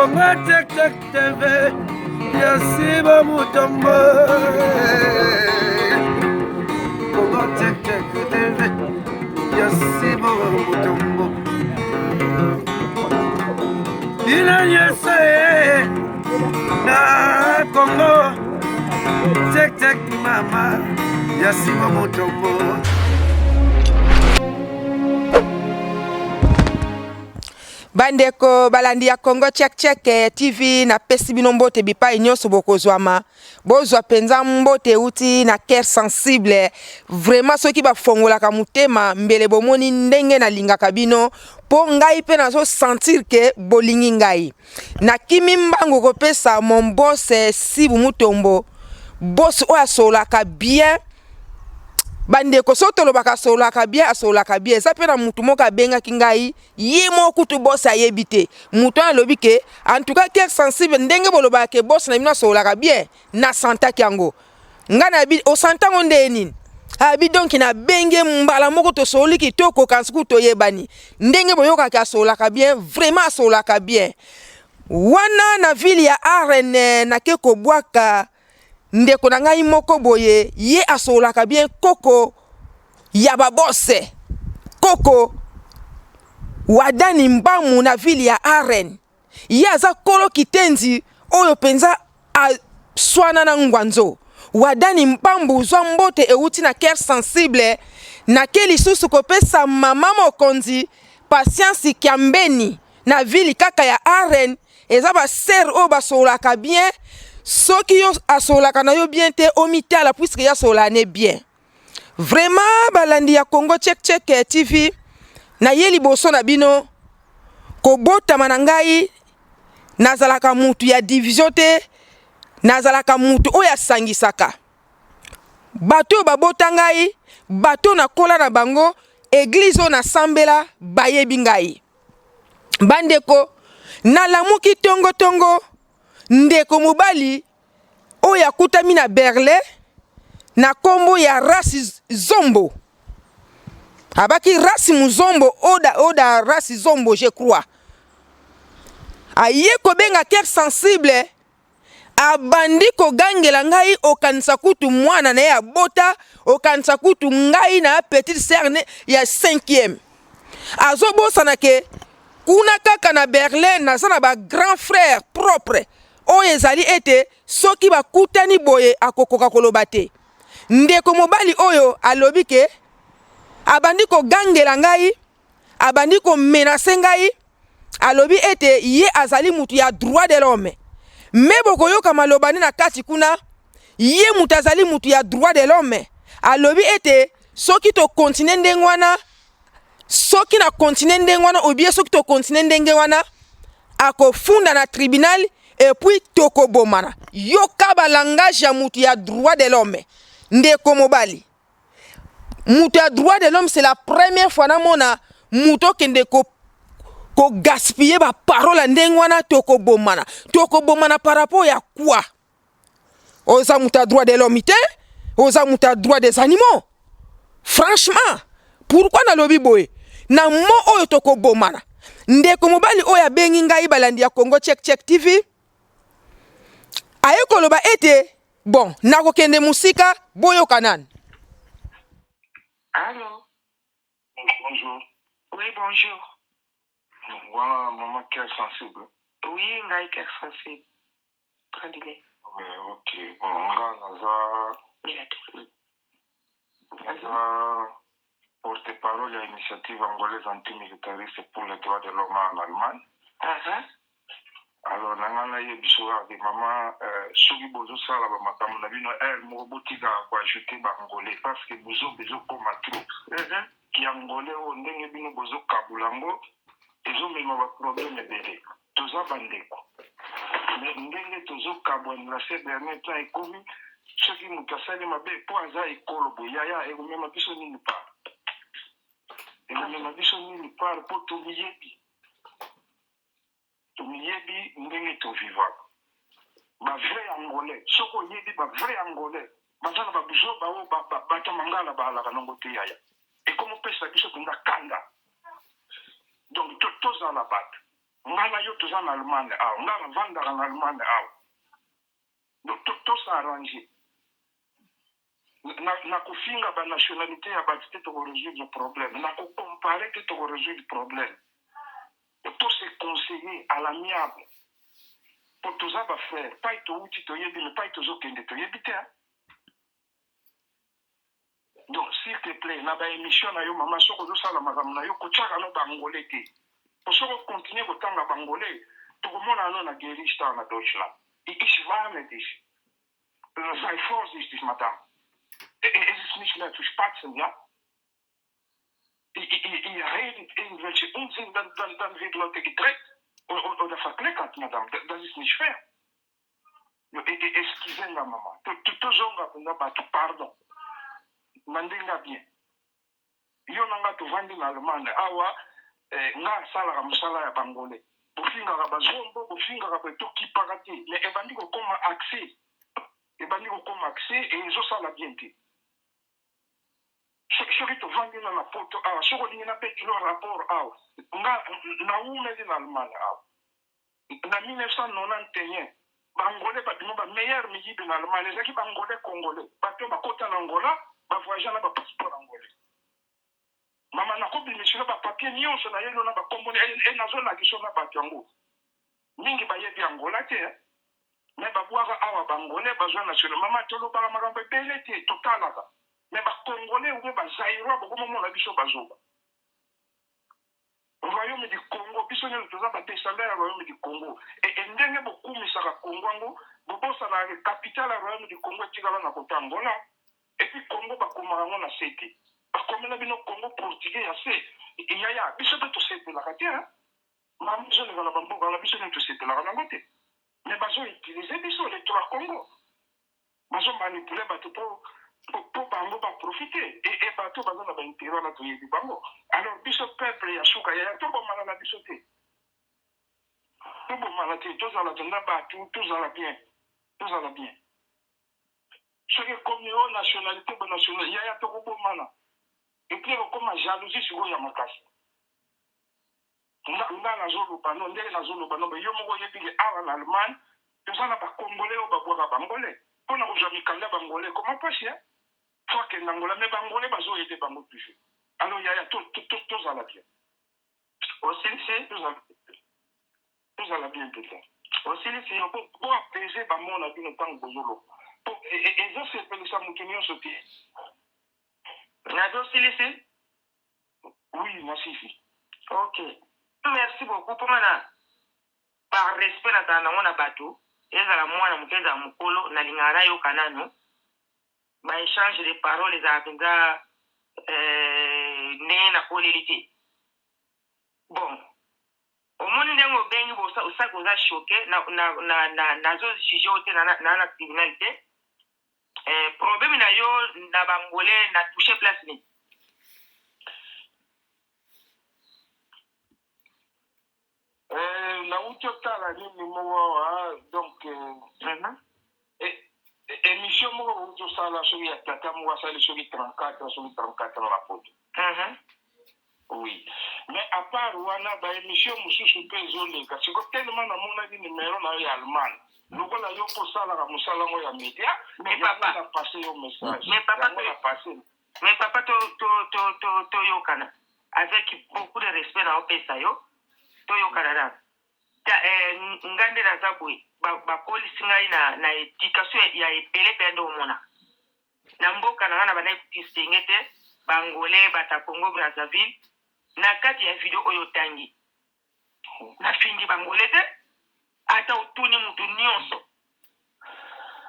Congo Check Check TV ya Siba Mutombo. Congo Check Check TV ya Siba Mutombo. Bino nyonso ye na Congo Check Check mama ya Siba Mutombo. Bandeko balandi ya Congo Check Check eh, TV, napesi bino mbote bipai nyonso bokozwama. Bozwa mpenza mbote euti na cœur sensible. Vraiment soki bafongolaka motema mbele bomoni ndenge nalingaka bino, mpo ngai mpe nazo sentir ke bolingi ngai. Nakimi mbangu kopesa mon boss eh, Sibu Mutombo, boss oyo asololaka bien. Bandeko soki tolobaka asololaka bien, asololaka bien. Eza mpe na mutu moko abengaki ngai Ye moko kutu boss ayebi te. Mutu wana alobi ke en tout cas cœur sensible ndenge bolobaka ke boss na bino asololaka bien na sentaki yango. Nga na bi osenta yango ndenge nini? Abi donc na benge mbala moko tosololi kitoko kasi kutu toyebani. Ndenge boyokaka asololaka bien, vraiment asololaka bien. Wana na ville ya Arene nake kobwaka ndeko na ngai moko boye ye asololaka bien koko ya ba bosse koko wadani mbamu na ville ya Arene ye aza kolo kitenzi oyo mpenza aswana na ngwanzo wadani mbambu zwa mbote euti na cœur sensible nake lisusu kopesa mama mokonzi Patience Kiambeni na ville kaka ya Arene eza ba sœur oyo basololaka bien soki yo asololaka na yo bien te omitala puisque ye asololaka ne bien vraiment balandi ya Congo Check Check eh, TV naye liboso na bino kobotama na ngai nazalaka mutu ya division te nazalaka mutu oyo asangisaka bato oyo babota ngai bato oyo nakola na bango eglise oyo nasambela bayebi ngai Bandeko, nalamuki tongo tongo, ndeko mobali oyo akutami na Berlin na kombo ya Rasi Zombo. Abaki Rasi Muzombo oda oda Rasi Zombo je crois. Aye kobenga cœur sensible Abandi kogangela ngai okanisa kutu mwana na ye abota, okanisa kutu ngai na petite sœur ne ya cinquième. Azobosana ke kuna kaka na Berlin naza na ba grand frère propre oyo ezali ete soki bakutani boye akokoka koloba te. Ndeko mobali oyo alobi ke abandi kogangela ngai abandi ko menacer ngai alobi ete ye azali mutu ya droit de l'homme me bokoyoka maloba nde na kati kuna ye mutu azali mutu ya droit de l'homme alobi ete soki tokontinue ndenge wana soki na kontinue ndenge wana obie soki tokontinue ndenge wana akofunda na tribunal epuis tokobomana yoka balangage ya mutu ya droit de l'homme ndeko mobali Moto ya droit de l'homme c'est la première fois namona moto okende ko ko gaspiller ba parole ya ndenge wana tokobomana tokobomana par rapport ya quoi oza moto ya droit de l'homme te oza moto ya droit des animaux franchement pourquoi nalobi boye na mo oyo tokobomana ndeko mobali oyo abengi ngai balandi ya Congo Check Check TV aye koloba ete Bon, nakokende mosika, boyoka nanu. Allô Bonjour. Oui, bonjour. Voilà, maman cœur sensible. Oui, ngai cœur sensible. Très bien. Ouais, ok. Bon, nga naza naza porte-parole ya initiative angolaise antimilitariste pour les droits de l'homme en Allemagne. Uh -huh. Alors na nga nayebiso kaka ke mama euh, soki bozosala ba makambo na bino heure moko botikaka ko ajouter ba angolais parce que buzoba ezokoma trop. Ki angolais oyo ndenge bino bozokabula yango ezomema ba problème ebele. Toza bandeko mais ndenge tozokabwanela ces dernier temps ekomi soki moto asali mabe mpo aza ekolo boye yaya ekomema biso nini part ekomema biso nini part mpo tomiyebi Tomiyebi ndenge to vivaka. Ba vrai angolais soki oyebi ba vrai angolais baza na ba buzoba oyo bato ya mangala baalaka nango te yaya. Ekomi opesa biso penza kanda. Donc tozala bato. Nga na yo toza na Allemagne awa, nga navandaka na Allemagne awa. Donc to to s'arranger. Na na kofinga ba nationalité ya bato te toko résoudre problème. Na ko comparer te toko résoudre problème. To se conseiller à l'amiable. Po toza ba frères, pai towuti toyebi mais pai tozokende toyebi te hein. Donc s'il te plait na ba emission na yo mama soki ozosala makambo na yo kotiaka no ba angolais te po soki o continuer kotanga ba angolais tokomonana no na Gericht awa na Deutschland ich warne dich sei vorsichtig madame es ist nicht mehr zu spatzen ja ihr redet irgendwelche Unsinn dann, dann, dann wird Leute gedreckt oder verkleckert madame das ist nicht fair. Excuse nga mama, tozonga penza batu pardon. Na ndenge ya bien. Yo na nga tovandi na Allemagne awa, eh, nga asalaka mosala ya bangolais. Bofingaka bazombo, bofingaka boye, tokipaka te. Mais ebandi kokoma accès. Ebandi kokoma accès et ezosala bien te. Soki tovandi na na poto awa, soki olingi nabetilo rapport awa, nga nawumeli na Allemagne awa. Na 1991, ba Angolais babima ba meilleurs miyibi na Allemagne ezalaki ba Angolais Congolais, bato oyo bakota na Angola ba voyagea na ba passeport angolais. Mama nakobimisela ba papiers nionso nayeli yo na ba kombo et nazolakisa yo na bato yango mingi bayebi Angola te hein. Mais babwaka awa ba Angolais bazwa national. Mama tolobaka makambo ebele te, totalaka mais ba Congolais ou bien ba Zaïrois bokomomona biso bazoba. Royaume du Congo biso nionso toza ba descendants ya royaume du Congo et et ndenge bokumisaka Congo yango bobosanaka ke capitale ya royaume du Congo etikala na kota Angola et puis Congo bakomaka yango na se te bakomela bino Congo portugais ya se yaya biso pe tosepelaka te hein maman ezoleka na ba mboka wana biso nionso tosepelaka na yango te mais bazo utiliser biso les trois Congo Bazo manipuler batu po po bango ba profiter et et batu oyo baza na ba interet wana toyebi bango alors biso peuple ya suka yaya tobomana na biso te tobomana te tozala penza batu tozala bien tozala bien soki ekomi o nationalite bo nationalite yaya tokobomana et puis ekokoma jalousie sikoyo ya makasi Nga nga nazo loba no ndenge nazo loba no yo moko oyebi ke awa na Allemagne toza na ba congolais oyo ba bwaka ba angolais pona kozwa mikanda ba angolais ekoma pasi hein faut akende Angola mais ba angolais bazo aider bango toujours alors yaya to to tozala bien Osilisi? Tozala tozala bien penza. Osilisi? Bo bo apaiser ba mots na bino tango bozo loba po ezo sepelisa mutu nionso te. Nabi osilisi? Oui nasisi. Ok merci beaucoup po nga na par respect nazala nango na batu ezala mwana moke ezala mokolo nalingaka nayoka nanu ba echange de parole ezala penza euh, ndenge nakoleli te bon omoni ndenge obengi osaki oza choke nazo na, na, na, na juge yo te na, na, na tribunal te Eh, problème na yo na bangolais na touche place nini? Eh, nauti otala nini moko awa donc eh, mm -hmm. eh, émission moko outi osala soki ya tata moko asali soki 34 soki 34 na poto Oui mais à part wana ba emission mususu pe ezo leka siko tellement na monaki numero na yo ya Allemagne lokola yo pe osalaka musala ngo ya media Mais yango papa na passe yo message mais papa yango na passe mais papa to to to to toyokana avec beaucoup de respect na opesa yo toyokana nanu Ta, eh, nga nde naza boye bakolisi ngai na, na education ya ebele mpenza nde omona Na mboka na nga na bandaki ko distinguer te ba angolais, bata Congo Brazzaville na kati ya video oyo otangi. Na fingi ba angolais te ata otuni mutu nionso.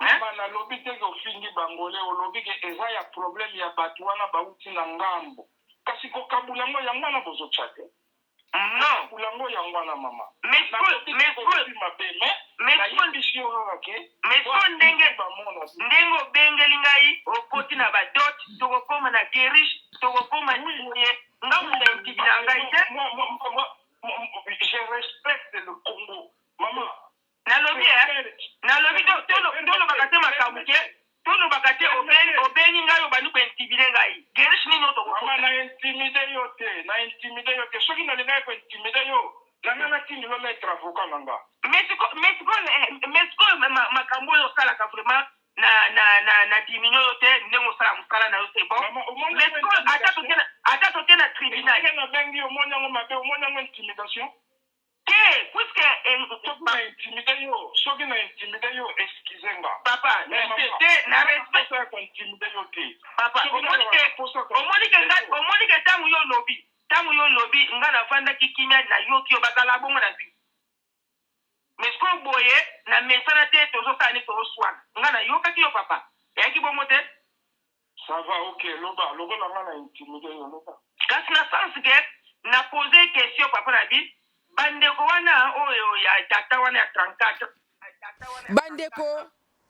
Hein? Mama nalobi te ke ofingi ba angolais, olobi ke eza ya problème ya batu wana bawuti na ngambo. Kasi kokabula yango yango wana bozo tia te. Non. Kokabula yango yango wana mama. Mais sikoyo, Nalobi mais te sikoyo, olobi mabe mais mais sikoyo, nayebisi yo kaka ke mais bo sikoyo ndenge appliquer ba mots na bino. ndenge obengeli ngai okoti na ba dot tokokoma na gueriche tokokoma Oui, boye nga oui, moto a intimidaka moi, ngai te. moi, moi, moi, moi, je respecte le Congo. Maman, Nalobi eh, nalobi to to tolobaka te makambo ke tolobaka te obengi obengi ngai obandi ko intimide ngai gueriche nini oyo Mama tokokota. na intimide yo te, na intimide yo te. Soki nalingaki ko intimide yo, Na nga natindelo maître avocat na nga. Mais sikoyo makambo oyo osalaka vraiment na na na na diminue yo te ndenge osala mosala na yo, c'est bon. Mais sikoyo ata toke na tribunal. Ndenge nabengi, omoni yango mabe, omoni yango intimidation? Te, puisque Soki na intimide yo, soki na intimide yo, excuse nga. Papa, te, na respect. Ya kointimide yo te. Papa, omoni ke ntango yo olobi, nga navandaki kimia, nayoki yo. Bazala bongo na vie, mais sikoyo boye na mesana te, tozosala nini? Tozoswana. Nga nayokaki yo, papa, eyaki bongo te. Ça va, ok, loba. Lokola nga na intimide yo, loba. Kasi na sens ke na pose question, papa, na bi bandeko wana oyo ya tata wana ya 34. Bandeko,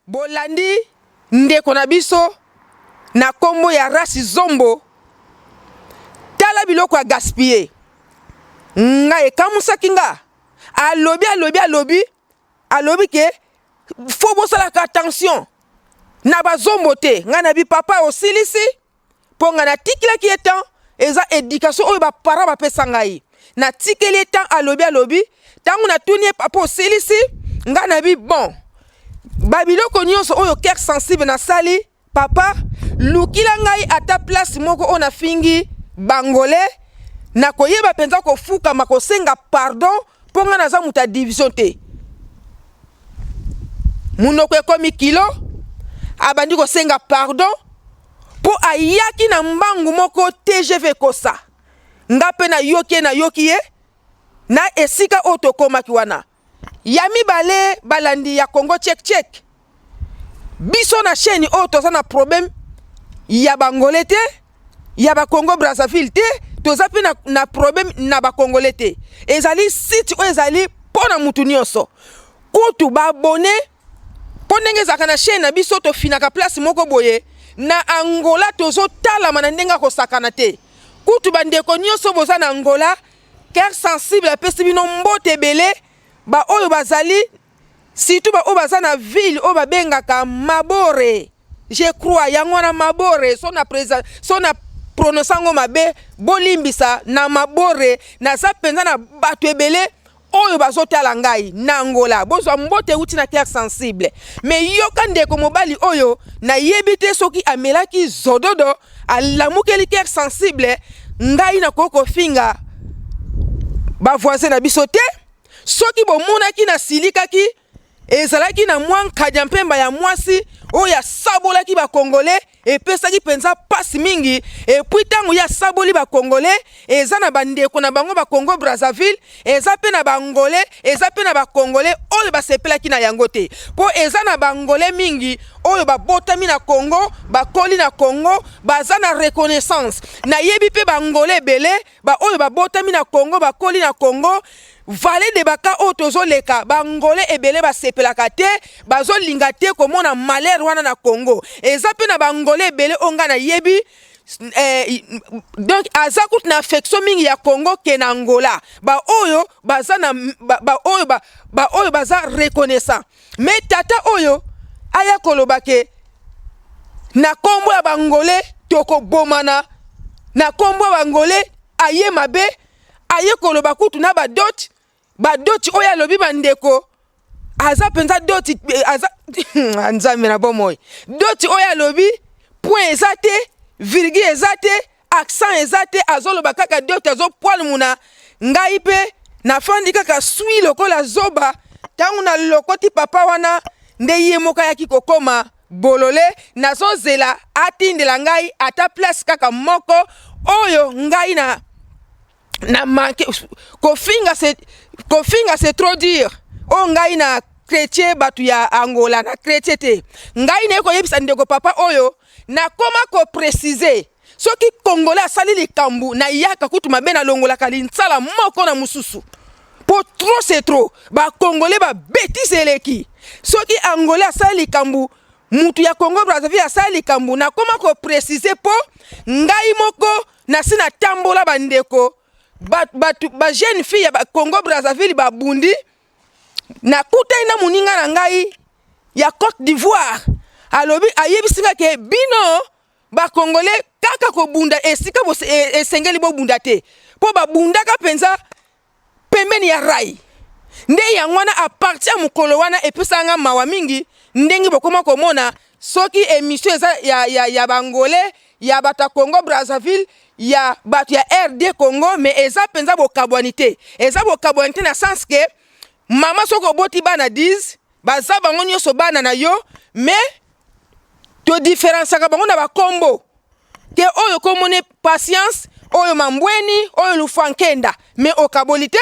bolandi ndeko na biso na nkombo ya Rasi Zombo. Tala biloko ya gaspille. Nga ekamusaki nga. Alobi, alobi, alobi, alobi ke faut bosalaka attention na bazombo te. Ngai na bi papa, osilisi? Mpo ngai natikilaki ye temps. Eza éducation oyo baparent bapesa ngai. Natikeli ye temps, alobi, alobi. Ntango natuni ye: "Papa, osilisi?" Ngai na bi: "Bon, babiloko nyonso oyo Cœur Sensible nasali, papa, lukila ngai ata place moko oyo nafingi bangolais, nakoyeba mpenza kofukama kosenga pardon, mpo ngai naza moto ya division te." Munoko ekomi kilo, abandi kosenga pardon mpo ayaki na mbangu moko. TGV ekosa nga mpe nayoki ye, nayoki ye na esika oyo tokomaki wana ya mibale. Balandi ya Congo Check Check, biso na chaîne oyo toza na problème ya bangolais te, ya bacongo Brazzaville te, toza mpe na problème na bakongolais te. Ezali site oyo ezali mpo na mutu nyonso, kutu baabonnés, mpo ndenge ezalaka na chaîne na biso, tofinaka place moko boye na Angola, tozotalama na ndenge akosakana te. Kutu bandeko nyonso boza na Angola, Cœur Sensible apesi bino mbote ebele. Baoyo bazali, surtout baoyo baza na ville oyo babengaka Mabore, je crois yango wana Mabore, so na présent, so na prononce yango mabe, bolimbisa. Na Mabore naza mpenza na bato ebele oyo bazotala ngai na Angola. Bozwa mbote euti na Cœur Sensible. Mais yoka ndeko mobali oyo, nayebi te soki amelaki zododo, alamukeli Cœur Sensible. Ngai nakoki kofinga bavoisin na biso te. Soki bomonaki nasilikaki, ezalaki na mwa nkadia mpemba ya mwasi oyo asabolaki bakongole, epesaki mpenza mpasi mingi. Et puis ntango ye asaboli bakongole, eza na bandeko na bango bakongo Brazzaville, eza mpe na bangole, eza mpe na bakongole oyo basepelaki na yango te, mpo eza na bangole mingi oyo babotami na Congo, bakoli na Congo, baza na reconnaissance. Nayebi mpe bangole ebele baoyo babotami na Congo, bakoli na Congo. Vallée de Baka oyo tozoleka, bangole ebele basepelaka te, bazolinga te komona malheur wana na Congo. Eza mpe na bangole ebele oyo ngai nayebi, donc aza kutu na affection mingi ya Congo ke na Angola. Baoyo baza na baoyo ba, baoyo baza reconnaissant. Mais tata oyo aya koloba ke na nkombo ya bangole tokobomana, na nkombo ya bangole, aye mabe, aye koloba kutu na badoti, badoti oyo alobi. Bandeko, aza mpenza doti, aza Nzambe na bomoi. Doti oyo alobi, point eza te, virgule eza te, accent eza te, azoloba kaka doti, azopwalmuna. Ngai mpe nafandi kaka swi lokola zoba. Ntango nalokoti papa wana, nde ye moko ayaki kokoma bolole. Nazozela atindela ngai ata place kaka moko oyo ngai na manque kofinga. C'est kofinga, c'est trop dire. Oyo ngai na chrétien, bato ya Angola na chrétien te. Ngai naye koyebisa ndeko papa oyo, nakoma koprécise: soki congolais asali likambo, nayaka kutu mabe, nalongolaka lintsala moko na mosusu, mpo trop c'est trop. Bakongolais babêtises eleki. Soki angolais asali likambo, mutu ya Congo Brazzaville asali likambo, nakoma koprécise, mpo ngai moko nasi natambola. Bandeko, bato bajeune fille ya Congo Brazzaville babundi, nakutani na moninga na ngai ya Côte d'Ivoire, alobi, ayebisi nga ke bino bakongole kaka kobunda esika esengeli bobunda te, mpo babundaka mpenza pembeni. Pembeni ya rai nde yango wana. À partir ya mokolo wana, epesaka nga mawa mingi ndenge bokoma komona soki émission eza ya Bangolais, ya bato ya Congo Brazzaville, ya bato ya RD Congo, mais eza mpenza bokabwani te. Eza bokabwani te na sens ke mama, soki oboti bana 10, baza bango nyonso bana na yo, mais todifférenciaka bango na bakombo ke oyo komone Patience, oyo Mambweni, oyo Lufankenda, mais okaboli te.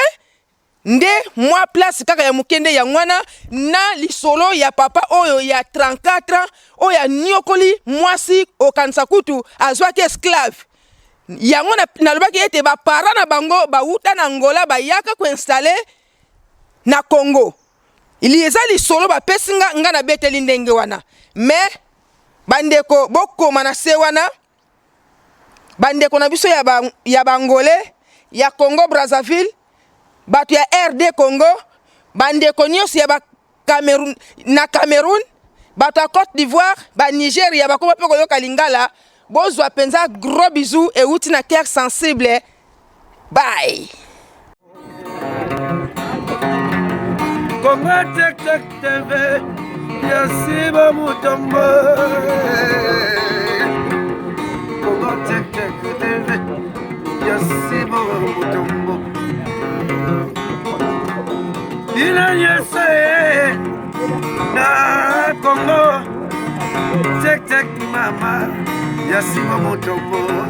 Nde mwa place kaka ya moke nde yango wana na lisolo ya papa oyo ya 34 ans oyo anyokoli mwasi, okanisa kutu azwaki esclave. Yango nalobaki ete baparents na bango bawuta na Angola, bayaka koinstaller na Congo. Eza lisolo bapesi nga, nga nabeteli ndenge wana. Mais bandeko, bokoma na se wana, bandeko na biso ya Bangolais, ya Congo Brazzaville, bato ya RD Congo, bandeko nyonso ya Cameroun, na Cameroun, bato ya Côte d'Ivoire, Banigeria, bakoma mpe koyoka lingala, bozwa mpenza gros bisou euti na Cœur Sensible. Bye. Kongo Tek Tek TV ya Siba Mutombo. Kongo Tek Tek TV ya Siba Mutombo. Bino nyonso na Kongo Tek Tek, mama ya Siba Mutombo.